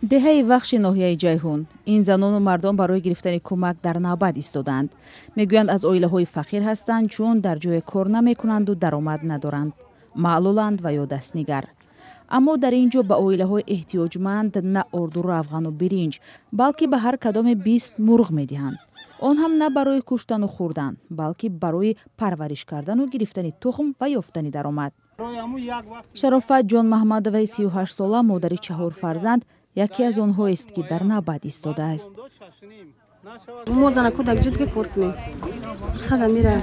Деҳаи Вахши ноҳияи Ҷайҳун. Ин занону мардон барои гирифтани кӯмак дар навбат истодаанд. Мегӯянд, аз оилаҳои фақир ҳастанд, чун дар ҷое кор намекунанду даромад надоранд, маълуланд ва ё дастнигар. Аммо дар ин ҷо ба оилаҳои эҳтиёҷманд на орду, равғану биринҷ, балки ба ҳар кадоме 20 мурғ медиҳанд. Он ҳам на барои куштану хӯрдан, балки барои парвариш кардану гирифтани тухм ва ёфтани даромад. Шарофат Ҷонмаҳмадоваи 38сола, модари чаҳор фарзанд, яке аз онҳоест, ки дар навбат истодааст. Мо занаку дар ҷо дига кор кунем. Мақсада мира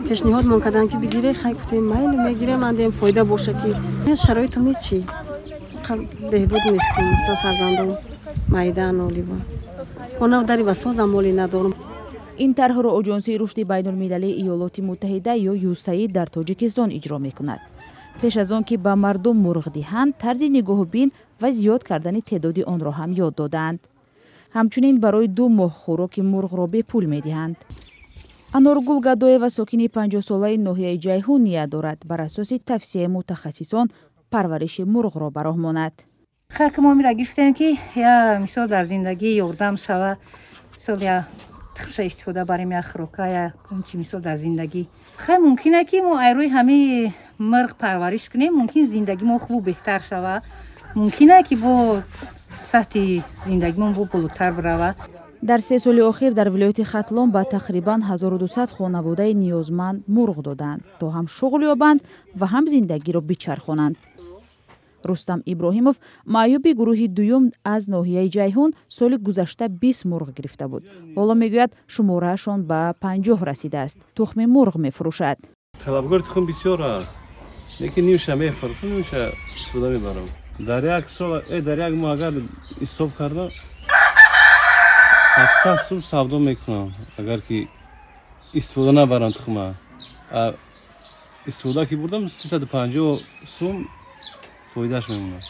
пешниҳодмон карданд, ки бигире. Хай, гуфтем, майли, мегирем, андем, фоида боша, ки шароитум ҳечи беҳбуд нестем. Масалан, фарзандом майдан олива, хона дари васозам моле надорам. Ин тарҳро Оҷонсии рушди байнулмилалии Иёлоти Муттаҳида ё ЮСАИД дар Тоҷикистон иҷро мекунад. Пеш аз он ки ба мардум мурғ диҳанд, тарзи нигоҳубин ва зиёд кардани теъдоди онро ҳам ёд додаанд. Ҳамчунин барои 2 моҳ хӯроки мурғро бепул медиҳанд. Аноргул Гадоева, сокини 50-солаи ноҳияи Ҷайҳун, ният дорад, бар асоси тавсияи мутахассисон парвариши мурғро ба роҳ монад. Хай, ки мо мира гирифтем, ки я мисол дар зиндагӣ ёрдам шава, мисол, я тухмша истифода барем, я хӯрока, я чи, мисол, дар зиндагӣ. Хай, мумкина, ки мо айрӯи ҳамаи мурғ парвариш кунем, мумкин зиндагӣ мо хубу беҳтар шава, мумкина, ки бо сатҳи зиндагимон бо болотар бирава. Дар 3 соли охир дар вилояти Хатлон ба тақрибан 1200 хонаводаи ниёзманд мурғ доданд, то ҳам шуғл ёбанд ва ҳам зиндагиро бичархонанд. Рустам Иброҳимов, маъюби гурӯҳи дуюм аз ноҳияи Ҷайҳун, соли гузашта 20 мурғ гирифта буд. Ҳоло, мегӯяд, шумораашон ба 50 расидааст. Тухми мурғ мефурӯшад. Талабгори тухм бисёр аст, лекин нимша мефурӯшам, нимша истифода мебарам. Дар як сол, дар як моҳ агар ҳисоб кардам, 700 сум савдо мекунам, агар ки истифода набарам тухма. Истифода ки бурдам, 350 сум фоидааш мемонад.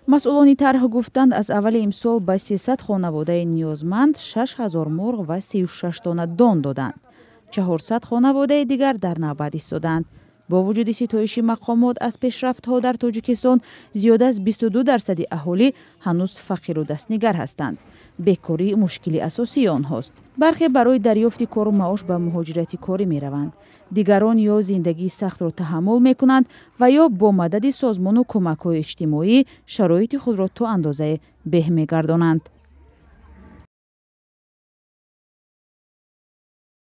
Масъулони тарҳ гуфтанд, аз аввали имсол ба 300 хонаводаи ниёзманд 6000 мурғ ва 36 дона дон доданд. 400 хонаводаи дигар дар навбат истодаанд. Бо вуҷуди ситоиши мақомот аз пешрафтҳо дар Тоҷикистон, зиёда аз 22 дарсади аҳолӣ ҳанӯз фақиру дастнигар ҳастанд. Бекорӣ мушкили асосии онҳост. Бархе барои дарёфти кору маош ба муҳоҷирати корӣ мераванд, дигарон ё зиндагии сахтро таҳаммул мекунанд ва ё бо мадади созмону кӯмакҳои иҷтимоӣ шароити худро то андозае беҳ мегардонанд.